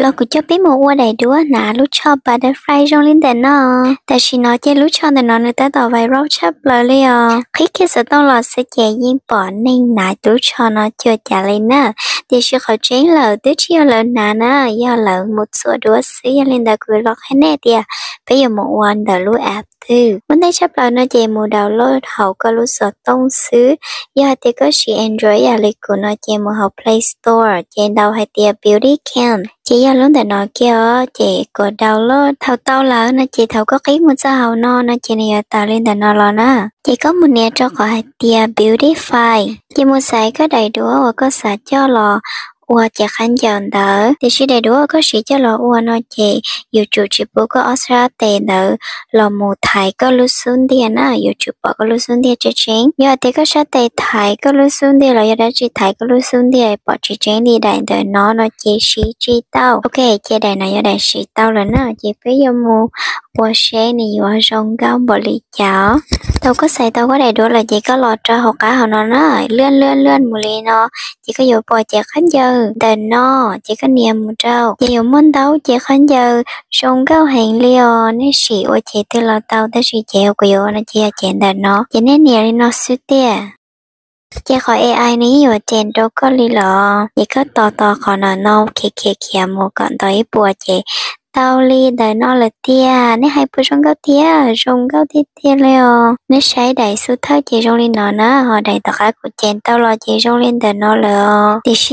Los kuv coj peb mus ua daim duab hnav lub tsho butterfly zoo li ntawm no. Tam sim no ces lub tsho ntawm no nws tab tom viral tshaj plaws li os. Qhib kiag xov tooj los xwb ces yeej pom neeg hnav lub tsho no cuag cas li na. Tiam sis qhov tseeb lawm twb tsis yog lawv hnav na, yog lawv mus txuam duab xwb. Yog li ntawd kuv los qhia nej tias peb yuav mus ua ntawm lub app twg. Muaj ntej tshaj plaws no ces mus download hauv koj lub xov tooj xwb. Yog hais tias koj siv Android yam li kuv no ces mus hauv Play Store ces ntaus hais tias Beauty Cam ces yog lub ntawm no kiag os. Ces kom download thaum tau lawm no ces thaum koj qhib mus txog hauv no no ces nws yuav tawm li ntawm no los na. Ces koj mus nias rau qhov hais tias Beautify ces mus xaiv koj daim duab uas koj xav coj los ua cev khaub ncaws ntawd. Tiam sis daim duab uas koj siv coj los ua no ces yuav tsum tsis pub koj ob sab tes ntawd los mus thaiv koj lub xub ntiag na, yuav tsum pom koj lub xub ntiag tseeb tseeb. Yog tias koj sab tes thaiv koj lub xub ntiag los yog dab tsi thaiv koj lub xub ntiag pom tsis tseeb li daim ntawm no no ces siv tsis tau. Ok, ces daim no yog daim siv tau lawm na, ces peb yuav mus ua seb nws yuav zoo nkauj npaum li cas. Thaum koj xaiv tau koj daim duab lawm ces koj los rau hauv qab hauv no na, lwaj lwaj lwaj mus li no, ces koj yuav pom cev khaub ncaws ntawm no, ces koj nias mus rau ces yuav muaj ntau cev khaub ncaws zoo nkauj heev li os. Nej sim ua cev twg los tau tab sis cev uas kuv yuav ua no ces yog cev ntawm no, ces nej nias li no xwb tiag. Ces qhov A I no yeej yuav cev rau koj li los, ces koj tos tos qhov no no khiav khiav khiav mus kom nto ib puas ces tau li ntawm no lawm tiag. Nej hais puas zoo nkauj tiag? Zoo nkauj tiag tiag li os. Nej saib daim xub thawj ces zoo li no na, ho daim tom qab kuv cev tau los ces zoo li ntawm no lawm os. Tiam sis